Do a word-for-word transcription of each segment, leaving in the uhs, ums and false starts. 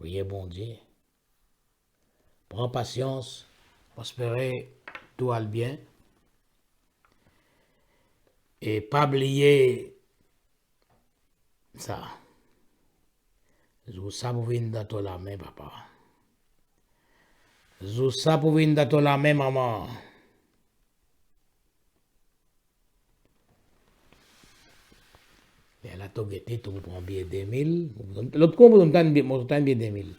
Priye Bondie. Pran pasians, mo espere tou al bien. E pa bliye sa. Zour sa pou vinn dan to lame, papa. Zour sa pou vinn dan to lame, mama. Lerla to gete, to pou pran biye de mil. Lot kou, mo tann biye, mo tann biye de mil.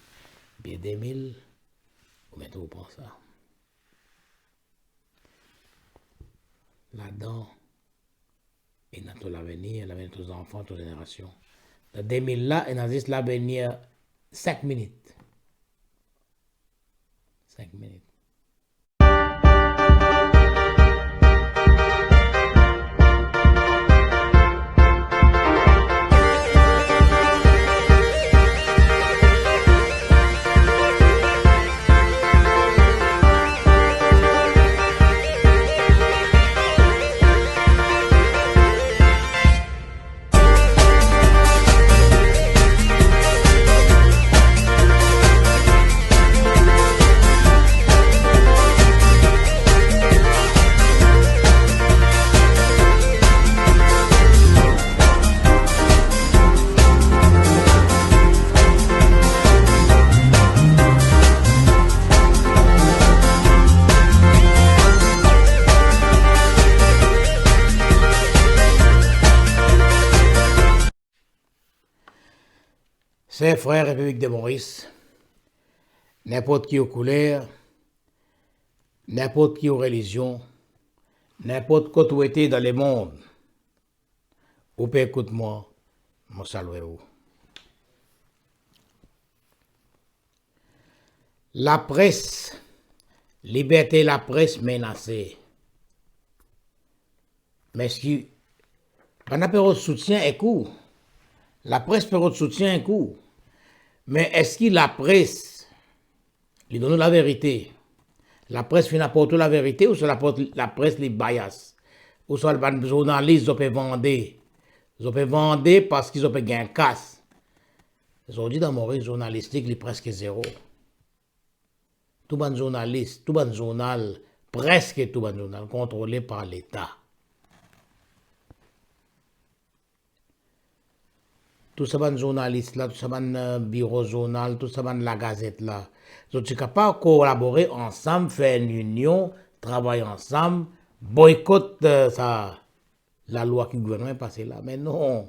Biye de mil, oubien to pou pran sa. Ladan, ena to lavenir, lavenir to zanfan, to zenerasion. Dan de mil la, ena zis lavenir sink minit. Sink minit. Ser, frer, Repiblik de Moris, ninport ki ou kouler, ninport ki ou relizion, ninport kot ou ete dan lemond, ou pe ekout mwa, mo salwe ou. Lapres, liberte lapres menase. Me eski bann la pe rod soutien ek ou? Lapres pe rod soutien ek ou. Me eski lapres, li donn ou laverite? Lapres finn aport ou laverite ouswa laport, lapres li bias? Ouswa bann zournalis zot pe vande? Zot pe vande parski zot pe gagn kas. Zordi dan Moris, zournalistik li preske zero. Tou bann zournalis, tou bann zournal, preske tou bann zournal kontrole par Leta. Tou sa bann zournalis la, tou sa bann, eh, biro zournal, tou sa bann lagazet la, zot ti kapav kolabore ansam, fer enn linion, travay ansam, boykot, eh, sa lalwa ki gouvernman pase la. Me non,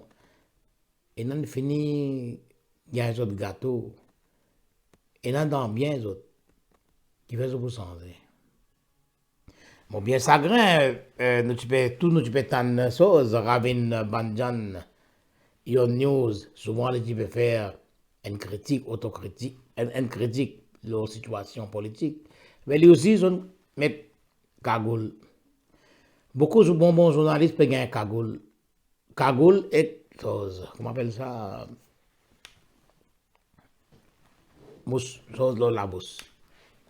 ena fini gagn zot gato, ena dan bien zot, kifer zot pou sanze? Mo bien sagrin, eh, nou ti pe, tou nou ti pe tann soz, Ravin Bhanjan, Yon News, souvan li ti pe fer enn kritik, otokritik, enn, enn kritik lor sitiasion politik. Me li osi, zot met kagoul. Boukou zour-, bon, bon zournalis pe gagn kagoul. Kagoul ek soz, kouma apel sa? Mous, soz lor labous.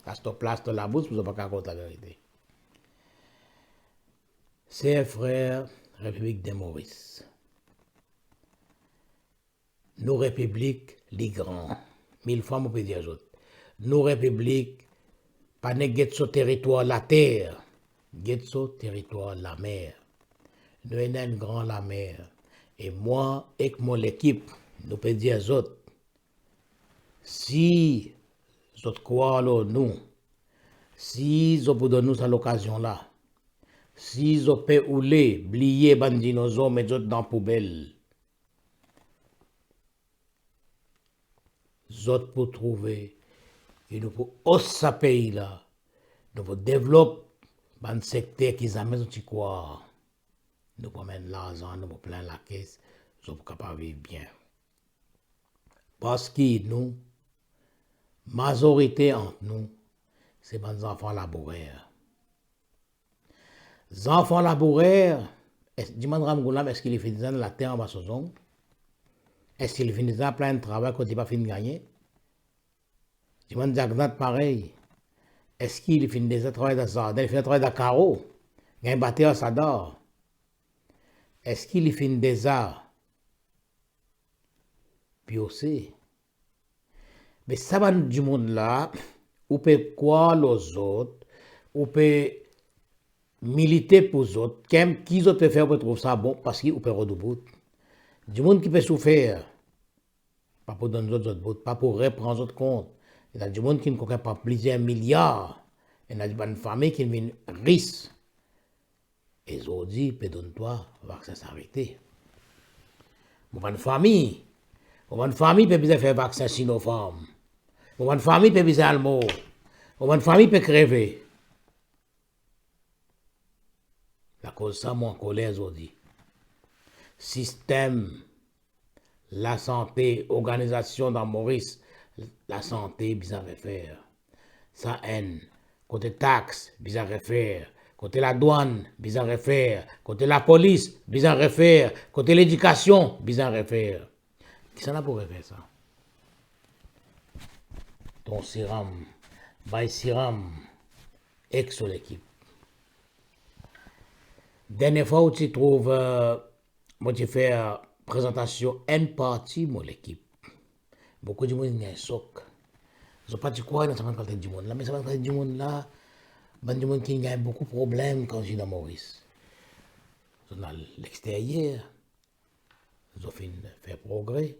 Aster plas lor labous pou zot pa kapav kont laverite. Ser, frer, Repiblik de Moris, nou repiblik, li gran. Mil fwa mo pe dir zot, nou repiblik pa nek get so teritwar later, get so teritwar lamer. Nou ena enn gran lamer. E mwa ek mo lekip, nou pe dir zot, si zot krwar lor nou, si zot pou donn nou sa lokazion la, si zot pe oule, bliye bann dinozor, met zot dan poubel, zot pou trouve ki nou pou os sa pei la, nou pou devlop bann sekter ki zame zot ti krwar. Nou pou amenn larzan, nou pou plin lakes, zot pou kapav viv bien. Parski nou, mazorite ant nou, se bann zanfan labourer. Zanfan labourer, es-, dimann Ramgoolam, eski li finn deza ena later anba so zong? Eski li finn deza plin enn travay kot li pa finn gagne? Dimann Jagnat parey, eski li finn deza travay dan zarden, li finn travay dan karo, gagn bater ar sadar? Eski li finn deza piose? Me sa bann dimoun la, ou pe krwar lor zot, ou pe milite pou zot, kem ki zot pe fer, ou pe trouv sa bon, parski ou pe rod ou bout. Dimoun ki pe soufer, pa pou donn zot zot bout, pa pou repran zot kont. Ena dimoun ki finn konker par plizier miliar, ena bann fami ki finn vinn ris. E zordi pe donn twa vaksin sarete. Mo bann fami, mo bann fami pe bizin fer vaksin Sinopharm. Mo bann fami pe bizin al mor. Mo bann fami pe kreve. Lakoz sa, mo ankoler zordi. Sistem lasante, organizasion dan Moris, lasante bizin refer. Sa enn, kote tax bizin refer, kote ladwann bizin refer, kote lapolis bizin refer, kote ledikasion bizin refer. Kisannla pou refer sa? Ton Siram, bay Siram ek so lekip. Dernie fwa ou ti trouv, eh, mo ti fer prezantasion enn parti mo lekip. Boukou dimoun inn gagn sok. Zot pa ti krwar dan sa bann kalite dimoun la, me sa bann kalite dimoun la, bann dimoun ki inn gagn boukou problem kan zot vinn dan Moris. Zot inn al lexteryer, zot finn fer progre.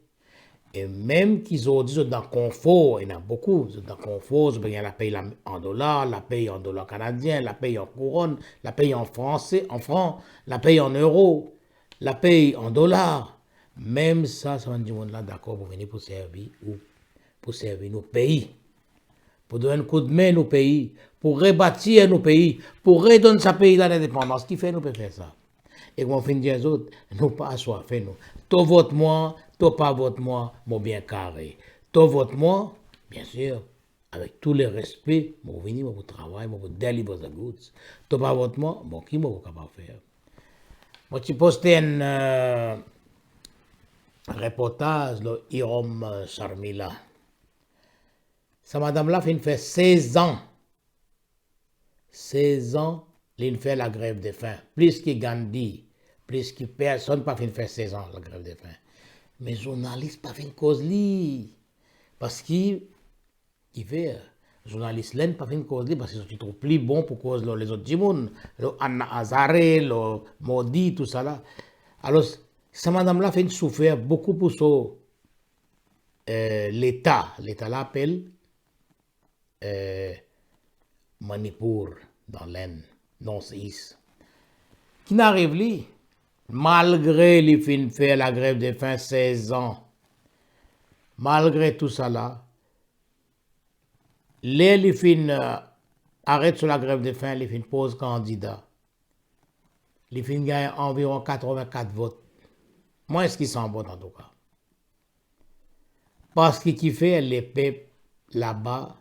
E mem ki zordi zot dan konfor, ena boukou, zot dan konfor, zot pe gagn lapey la, an dolar, lapey an dolar kanadien, lapey an kouronn, lapey an franse, an fran, lapey an euro, lapey an dolar. Mem sa, sa bann dimoun la dakor pou vini pou servi ou, pou servi nou pei, pou donn enn koudme nou pei, pou rebatir nou pei, pou redonn sa pei la lindepandans. Kifer nou pe fer sa? E kouma mo finn dir zot, nou pa aswafe nou. To vot mwa, to pa vot mwa, mo bien kare. To vot mwa, biensir, avek tou le respe, mo pou vini, mo pou travay, mo pou deliver the goods. To pa vot mwa, bon, ki mo pou kapav fer? Mo ti poste enn, eh, reportaz lor Irom, eh, Sharmila. Sa madam la finn fer sez an. Sez an, li'nn fer lagrev defin. Plis ki Gandhi, plis ki personn pa finn fer sez an lagrev defin. Me zournalis pa finn koz li. Parski, kifer, zournalis la pa finn koz li, parski zot ti trouv pli bon pou koz lor lezot dimoun, lor Anna Hazare, lor Modi, tousala. Alor, sa madam la finn soufer boukou pou so, eh, leta. Leta la apel, eh, Manipur, dan Lenn, North East. Ki'nn ariv li, malgre li finn fer lagrev defin sez an, malgre tousala, ler li finn, eh, aret so lagrev defin, li finn poz kandida. Li finn gagn anviron katrevinkat vot. Mwins ki san vot, antouka. Parski kifer lepep laba,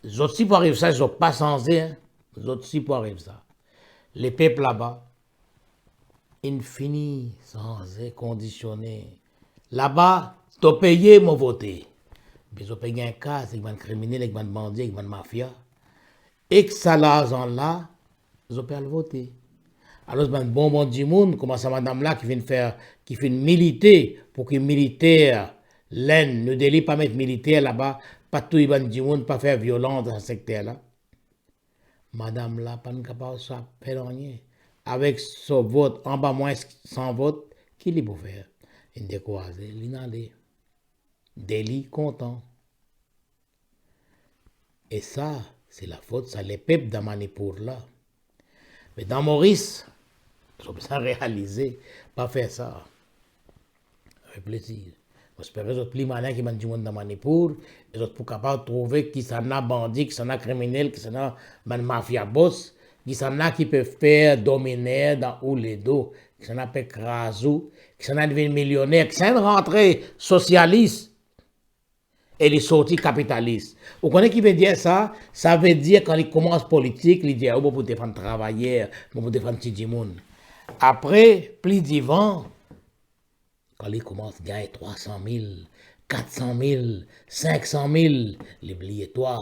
zot si pou ariv sa, zot pa sanze, en. Zot si pou ariv sa. Lepep laba, inn fini sanze, kondisione. Laba, to peye, mo vote. Me zot pe gagn kas ek bann kriminel, ek bann bandi, ek bann mafia. Ek sa larzan la, zot pe al vote. Alor bann bon bon dimoun, kouma sa madam la ki finn fer, ki finn milite pou ki militer Lenn, New Delhi pa met militer laba, pa touy bann dimoun, pa fer violans dan sa sekter la. Madam la pa'nn kapav sa fer nanye. Avek so vot, anba mwins san vot, ki li pou fer? Inn dekouraze, li'nn ale. Delhi kontan. E sa, se lafot sa lepep dan Manipur la. Me dan Moris, zot bizin realize, pa fer sa. Reflesi. Mo espere zot pli malin ki bann dimoun dan Manipur, e zot pou kapav trouve kisannla bandi, kisannla kriminel, kisannla bann mafia boss, kisannla ki pe fer dominer dan ou ledo, kisannla pe kraz ou, kisannla vinn milioner, kisannla rantre sosialis. E li sorti kapitalis. Ou kone ki vedir sa? Sa vedir kan li koumans politik, li dir, "Oh, mo pou defann travayer, mo pou defann ti dimoun." Apre, pli divan, kan li koumans gagn trwa san mil, kat san mil, sink san mil, li bliye twa.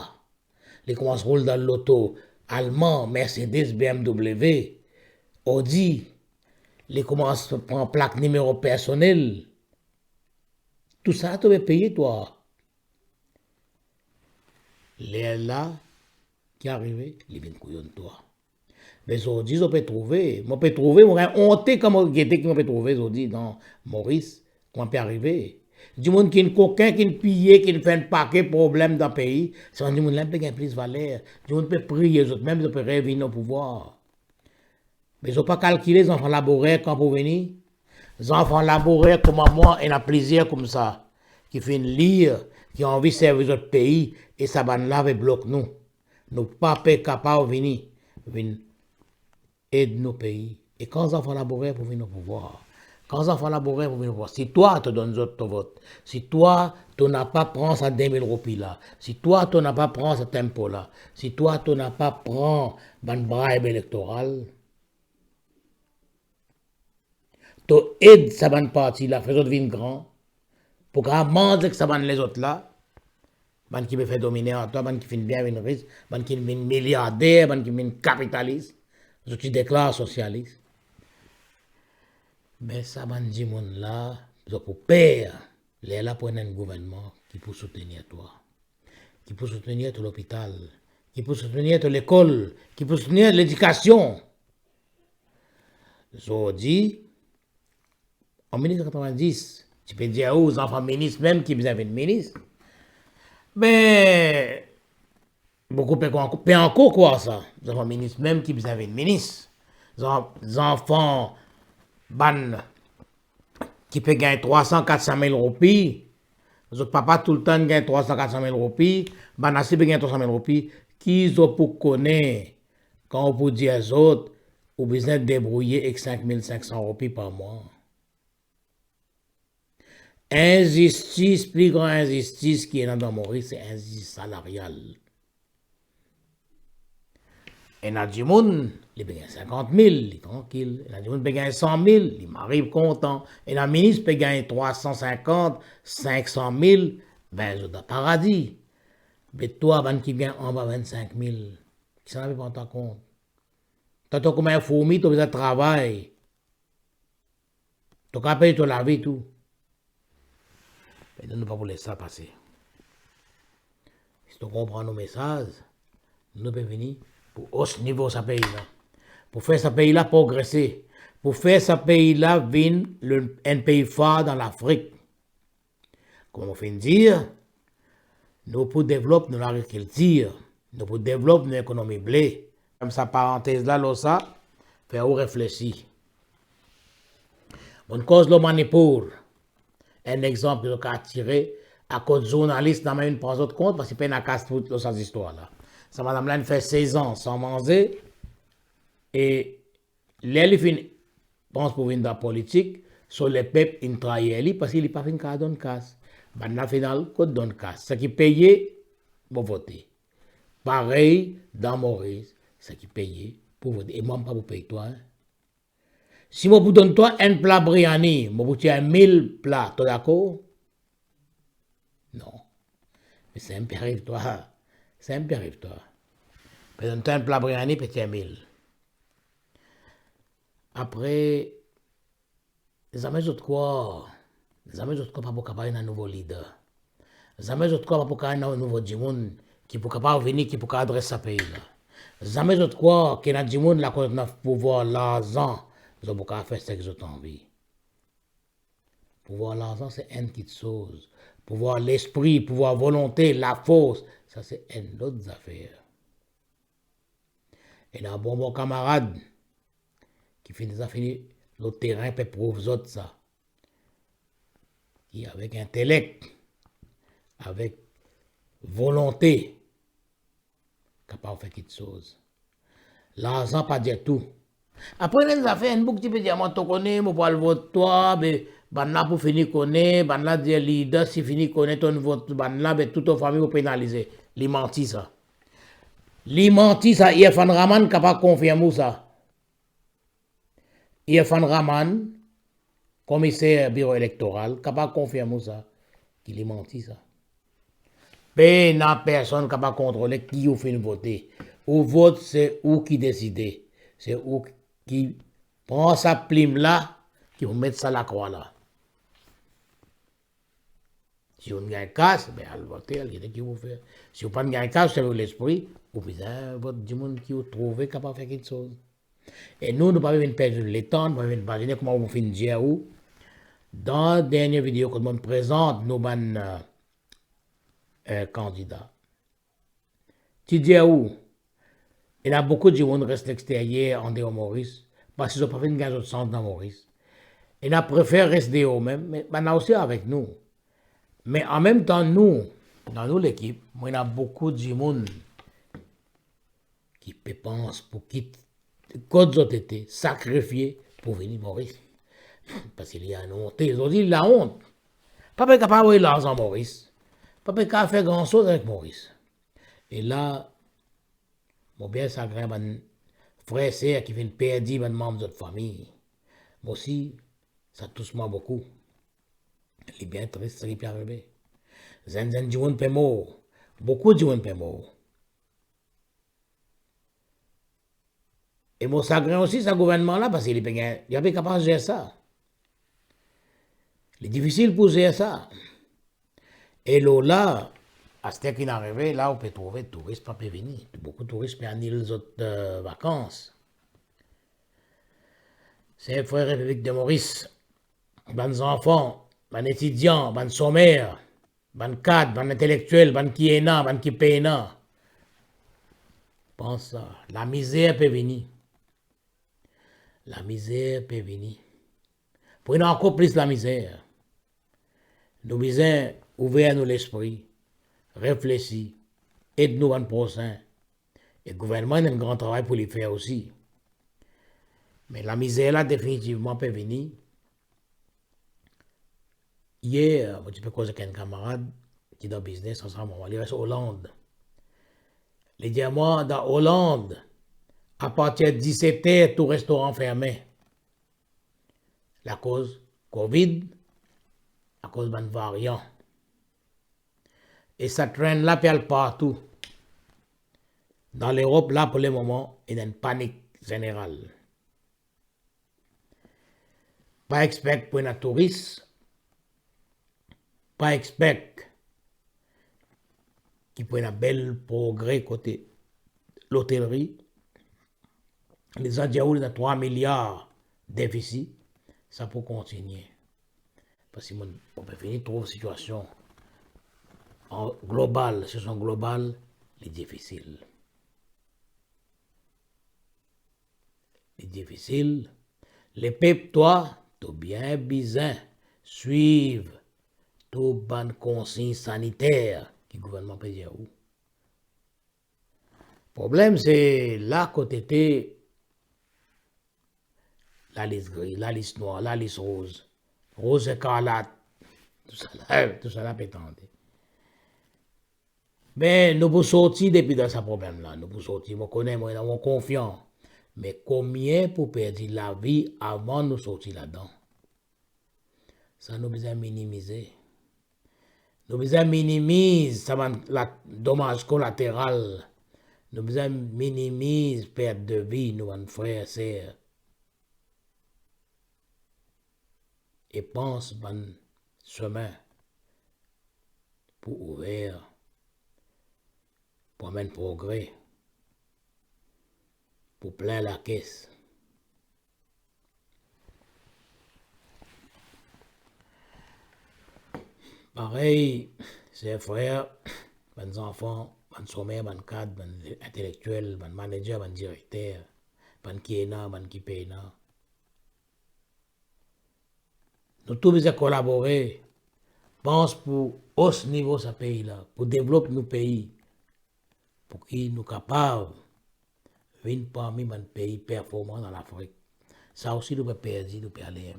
Li koumans roul dan loto alman, Mercedes, B M W, Audi. Li koumans pran plak nimero personel. Tousala to pe peye twa. Lerla ki arive, li vinn kouyonn twa. Me zordi, zot pe trouve, mo pe trouve, mo gagn onte kan mo gete ki mo pe trouve zordi dan Moris, kouma pe arive. Dimoun ki'nn kokin, ki'nn piye, ki'nn fer enn pake problem dan pei, sa bann dimoun la pe gagn plis valer. Dimoun pe priye zot mem, zot pe revinn o pouvwar. Me zot pa kalkile zanfan laborer kan pou vini? Zanfan laborer kouma mwa, ena plizier koumsa, ki finn lir, ki anvi servi zot pei, e sa bann la pe blok nou. Nou pa pe kapav vini, vinn ed nou pei. E kan zanfan laborer pou vinn o pouvwar? Kan zanfan laborer pou vinn o pouvwar? Si twa to donn zot to vot, si twa to napa pran sa de mil roupi la, si twa to napa pran sa tempo la, si twa to napa pran bann bribe elektoral, to ed sa bann parti la, fer zot vinn gran, pou kapav manz ek sa bann lezot la, bann ki pe fer dominer ar twa, bann ki finn bien vinn ris, bann ki vinn miliarder, bann ki vinn kapitalis, zot ti deklar sosialis. Me sa bann dimoun la, zot pou per, lerla pou ena enn gouvernman ki pou soutenir twa, ki pou soutenir to lopital, ki pou soutenir to lekol, ki pou soutenir ledikasion. Zordi, an mil nef san katrevin-dis, ti pe dir ou, zanfan minis mem ki bizin vinn minis. Me boukou pe ankor, pe ankor krwar sa, zanfan minis mem ki bizin vinn minis. Zan-, zanfan bann ki pe gagn trwa san, kat san mil roupi, zot papa toultan gagn trwa san, kat san mil roupi, bann la osi pe gagn trwa san mil roupi, ki zot pou kone kan ou pou dir zot, ou bizin debrouye ek sink mil sink san roupi par mwa? Inzistis, pli gran inzistis ki ena dan Moris, se inzistis salarial. Ena dimoun, li pe gagn sinkant mil, li trankil. Ena dimoun pe gagn san mil, li mari kontan. Ena minis pe gagn trwa san sinkant, sink san mil, be zot dan paradi. Be twa, bann ki gagn anba vennsink mil, kisannla pe pran twa kont? Twa, to kouma enn fourmi, to bizin travay. To kapav pey to lavi tou. Me nou, nou pa pou les sa pase. Si to konpran nou mesaz, nou pe vini pou os nivo sa pei la, pou fer sa pei la progrese, pou fer sa pei la vinn le, enn pei far dan Lafrik. Kouma mo finn dir, nou pou devlop nou lagrikiltir, nou pou devlop nou ekonomi ble. Mem sa parantez la lor sa, fer ou reflesi. Mo'nn koz lor Manipur, enn exanp ki zot kapav tire, akoz zournalis napa mem pran zot kont, parski pena kas pou lor sa zistwar la. Sa madam la inn fer sez an san manze, e ler li finn pans pou vinn dan politik, so lepep inn trayir li, parski li pa finn kapav donn kas. Bann la finn al kot donn kas. Seki peye, mo vote. Parey dan Moris, seki peye pou vote. E mwa, mo pa pou pey twa, en. Si mo pou donn twa enn pla briani, mo pou tir mil pla, to dakor? Non. Me sa inn pe ariv twa. Sa inn pe ariv twa. Pe donn twa enn pla briani, pe tir mil. Apre, zame zot krwar, zame zot krwar pa pou kapav ena nouvo lider. Zame zot krwar pa pou kapav ena nouvo dimoun ki pou kapav vini, ki pou kapav adres sa pei la. Zame zot krwar ki ena dimoun la, kan zot ena pouvwar larzan, zot pou kapav fer seki zot anvi. Pouvwar larzan, se enn kitsoz. Pouvwar lespri, pouvwar volonte, lafors, sa se enn lot zafer. Ena bon, bon kamarad ki finn deza fini lor terin pe prouv zot sa. Ki avek intelek, avek volonte, kapav fer kitsoz. Larzan pa dir tou. Apre, ena enn zafer, enn boug ti pe dir mwa, to kone, mo pou al vot twa, be, bann la pou fini kone, bann la dir lider, si fini kone to'nn vot bann la, be, tou to fami pou penalize. Li manti sa. Li manti sa, Irfan Rahman kapav konfirm ou sa. Irfan Rahman, komiser biro elektoral, kapav konfirm ou sa, ki li manti sa. Pena personn kapav kontrole ki ou finn vote. Ou vot, se ou ki deside. Se ou ki pran sa plim la, ki pou met sa lakrwa la. Si ou gagn kas, be al vote, al gete ki ou fer. Si ou pa gagn kas, ou servi lespri, ou bizin vot dimoun ki ou trouve kapav fer kiksoz. E nou, nou pa vinn perdi letan, nou pa vinn imazine kouma ou finn dir ou. Dan dernie video, kot mo'nn prezant nou bann, eh, eh, kandida, ti dir ou, ena boukou dimoun res lexteryer, andeor Moris, parski zot pa finn gagn zot sans dan Moris. Ena prefer res deor mem, me bann la osi avek nou. Me anmemtan nou, dan nou lekip, mo ena boukou dimoun ki pe pans pou kit kot zot ete, sakrifie pou vini Moris. Parski li ena onte, zordi li laont. Pa pe kapav avoy larzan Moris. Pa pe kapav fer gran soz avek Moris. E la, mo bien sagrin bann frer, ser ki finn perdi bann manm zot fami. Mo osi, sa tous mwa boukou. Li bien tris, seki pe arive. Zenn, zenn dimoun pe mor. Boukou dimoun pe mor. E mo sagrin osi sa gouvernman la, parski li pe gagn, li pa pe kapav zer sa. Li difisil pou zer sa. E lor la, aster ki'nn arive, la ou pe trouve touris pa pe vini. Boukou touris pe anil zot, eh, vakans. Ser, frer, Repiblik de Moris, bann zanfan, bann etidian, bann somer, bann kad, bann intelektiel, bann ki ena, bann ki pena. Pans sa, lamizer pe vini. Lamizer pe vini. Pou ena ankor plis lamizer, nou bizin ouver nou lespri, reflesi, ed nou bann prosin. E gouvernman ena enn gran travay pou li fer osi. Me lamizer la definitivman pe vini. Yer, mo ti pe koz ek enn kamarad ki dan biznes ansam ar mwa, li res Oland. Li dir mwa, dan Oland, apartir diset er, tou restoran ferme. Lakoz Covid, akoz bann varian. E sa trend la pe al partou. Dan Lerop la, pou lemoman, ena enn panik zeneral. Pa expect pou ena touris, pa expect ki pou ena bel progre kote lotelri. Li deja dir ou li ena trwa miliar defisi, sa pou kontinie. Parski mo, mo pe fini trouv sitiasion an global, sitiasion global, li difisil. Li difisil. Lepep, twa, to bien bizin swiv tou bann konsign saniter ki gouvernman pe dir ou. Problem se la kot ete lalis gri, lalis nwar, lalis rouz, rouz ekarlat, tousala, tousala pe tande. Me nou pou sorti depi dan sa problem la, nou pou sorti, mo kone, mo ena, mo konfian. Me konbien pou perdi lavi avan nou sorti ladan? Sa nou bizin minimize. Nou bizin minimiz sa bann la-, domaz kolateral. Nou bizin minimiz pert de vi nou bann frer, ser. E pans bann semin pou ouver, pou amenn progre, pou plin lakes. Parey, ser, frer, bann zanfan, bann somer, bann kad, bann intelektiel, bann manager, bann direkter, bann ki ena, bann ki pena. Nou tou bizin kolabore, pans pou os nivo sa pei la, pou devlop nou pei, pou ki nou kapav vinn parmi bann pei performan dan Lafrik. Sa osi nou pe perdi, nou pe ale.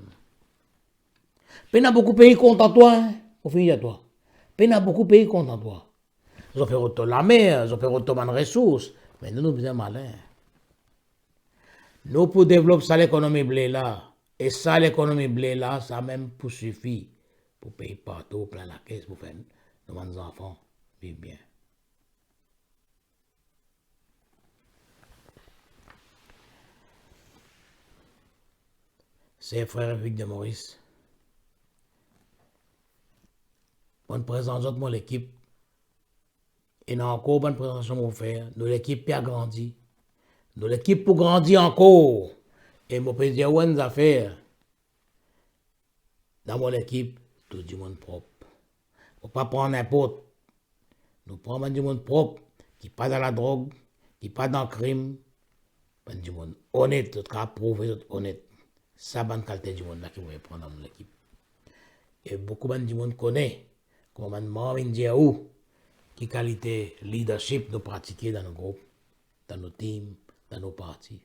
Pena boukou pei kontan twa, hein? Mo fini dir twa. Pena boukou pei kontan twa. Zot pe rod to lamer, zot pe rod to bann resours, me nou, nou bizin malin. Nou pou devlop sa lekonomi ble la, e sa lekonomi ble la, sa mem pou sifi pou pey partou, plin lakes, pou fer nou bann zanfan viv bien. Ser, frer, Repiblik de Moris, Mo'nn prezant zot mo lekip. Ena ankor bann prezantasion mo fer. Nou lekip pe agrandi. Nou lekip pou grandi ankor. E mo pe dir ou enn zafer. Dan mo lekip, tou dimoun prop. Mo pa pran ninport. Nou pran bann dimoun prop, ki pa dan ladrog, ki pa dan krim, bann dimoun onet, zot kapav prouve zot onet. Sa bann kalite dimoun la ki mo pe pran dan mo lekip. E boukou bann dimoun kone, kouma bann manm inn dir ou, ki kalite leadership nou pratike dan nou group, dan nou team, dan nou parti.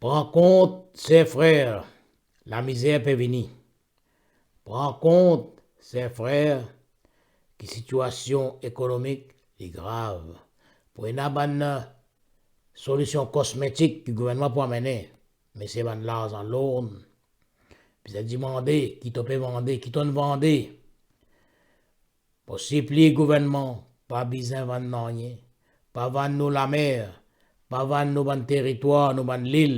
Pran kont, ser frer, lamizer pe vini. Pran kont, ser frer, ki sitiasion ekonomik li grav. Pou ena bann solision kosmetik ki gouvernman pou amene, me se bann larzan lourn. Bizin dimande ki to pe vande, ki tonn vande. Mo sipliy gouvernman, pa bizin vann nanye, pa vann nou lamer, pa vann nou bann teritwar, nou bann lil.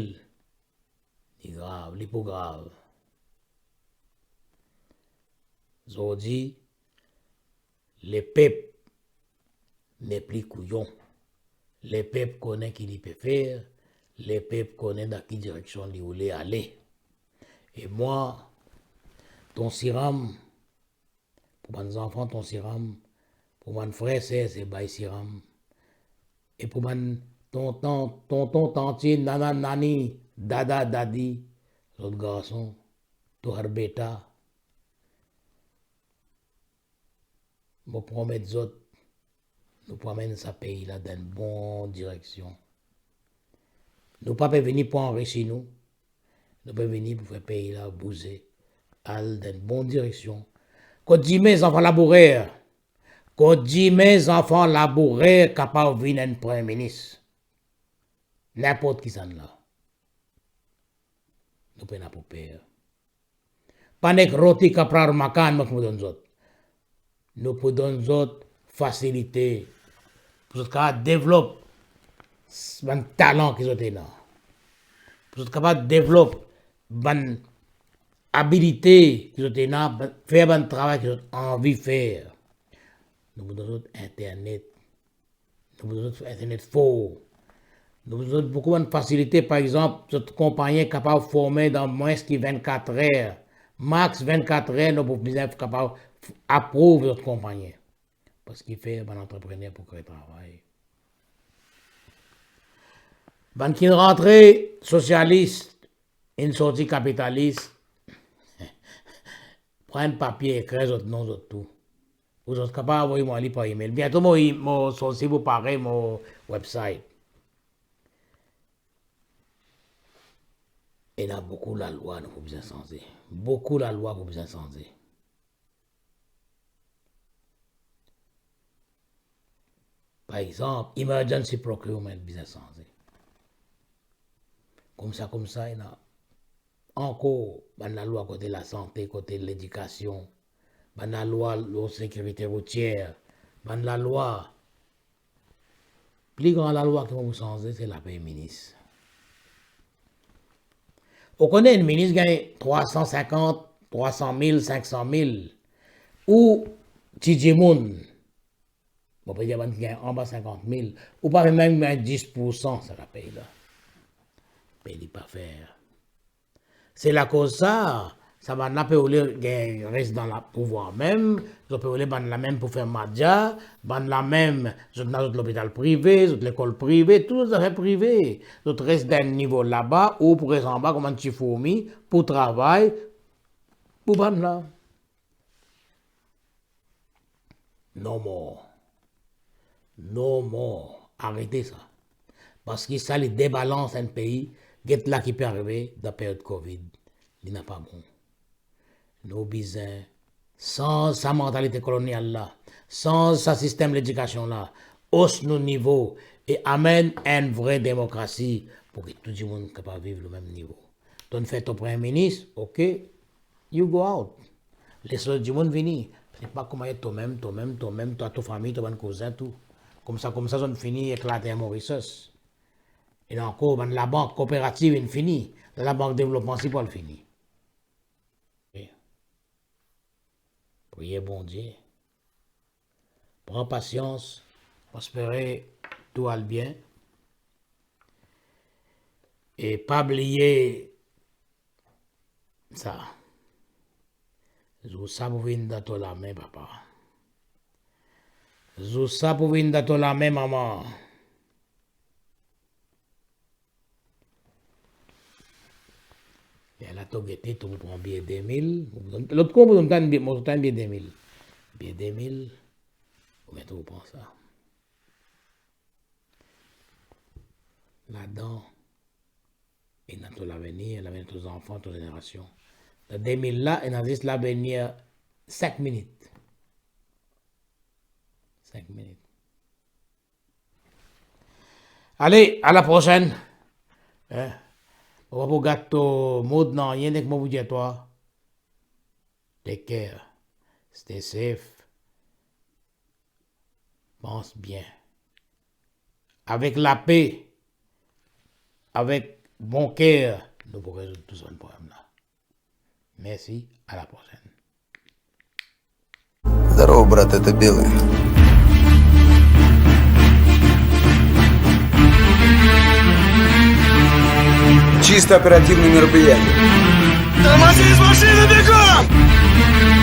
Li grav, li pou grav. Zordi, lepep nepli kouyon. Lepep kone ki li pe fer, lepep kone dan ki direksion li oule ale. E mwa, Ton Siram, pou bann zanfan Ton Siram, pou bann frer ser se Bay Siram, e pou bann tonton, tonton, tanti, nana, nani, dada, dadi, zot garson, tou ar beta, mo promet zot, nou pou amenn sa pei la dan enn bon direksion. Nou pa pe vini pou anrisi nou, nou pe vini pou fer pei la bouze, al dan enn bon direksion. Kot dime zanfan labourer, kot dime zanfan labourer kapav vinn enn premie minis, ninport kisannla, nou pena pou per. Pa nek roti kaprar makan mo pou donn zot. Nou pou donn zot fasilite pou zot kapav devlop s-, bann talan ki zot ena. Pou zot kapav devlop bann abilite ki zot ena, ba-, fer bann travay ki zot anvi fer. Nou pou donn zot internet. Nou pou donn zot internet for. Nou pou donn zot boukou bann fasilite, par exanp, zot konpagni kapav forme dan mwins ki vennkat er. Max vennkat er, nou pou bizin kapav f-, aprouv zot konpagni. Parski fer bann antreprener pou kre travay. Bann ki rantre sosialis, inn sorti kapitalis, pran enn papie, ekrir zot non, zot tou. Ou zot kapav avoy mwa li par email. Biento mo, mo sorti pou pare mo website. Ena boukou lalwa nou pou bizin sanze. Boukou lalwa pou bizin sanze. Par exanp, emergency procurement bizin sanze. Koumsa, koumsa, ena ankor bann lalwa kote lasante, kote ledikasion, bann lalwa lor sekirite routier, bann lalwa, pli gran lalwa ki mo pou sanze, se lapey minis. Ou kone enn minis gagn trwa san sinkant, trwa san mil, sink san mil, ou ti dimoun, mo pe dir bann ki gagn anba sinkant mil, ou pa pe mem gagn dis poursan sa lapey la. Me li pa fer. Se lakoz sa, sa bann la pe oule gagn res dan lapouvwar mem, zot pe oule bann la mem pou fer madia, bann la mem, zot ena zot lopital prive, zot lekol prive, tou zot zafer prive. Zot res dan enn nivo laba, ou pou res anba kouma enn ti fourmi, pou travay pou bann la. No more. No more. Arete sa. Parski sa li debalans enn pei, get la ki pe arive dan period covid. Li napa bon. Nou bizin sanz sa mantalite kolonial la, sanz sa sistem ledikasion la, os nou nivo e amenn enn vre demokrasi pou ki tou dimoun kapav viv lomem nivo. To'nn fer to premie minis, ok, you go out. Les lot dimoun vini. Se pa kouma tomem, tomem, tomem, twa, to fami, to bann kouzin, tou. Koumsa, koumsa, zot fini eklate Mauritius. Ena ankor bann labank kooperativ inn fini, labank devlopman si pou al fini. Priye Bondie. Pran pasians, mo espere tou al bien. E pa bliye sa. Zour sa pou vinn dan to lame, papa. Zour sa pou vinn dan to lame, mama. E la to gete, to pou pran biye de mil. Lot kou, mo tann biye, mo tann biye de mil. Biye de mil, oubien to pou pran sa. Ladan, ena to lavenir, lavenir to zanfan, to zenerasion. Dan de mil la, ena zis lavenir sink minit. Sink minit. Ale, a la prosenn. Hein? Mo pa pou gat to mod nanye, nek mo pou dir twa, take care, stay safe, pans bien. Avek lape, avek bon ker, nou pou rezoud tou sa bann problem la. Mersi, a la prosenn. Здорово, брат, это Белый. Чисто оперативное мероприятие. Тормози из машины, бегом!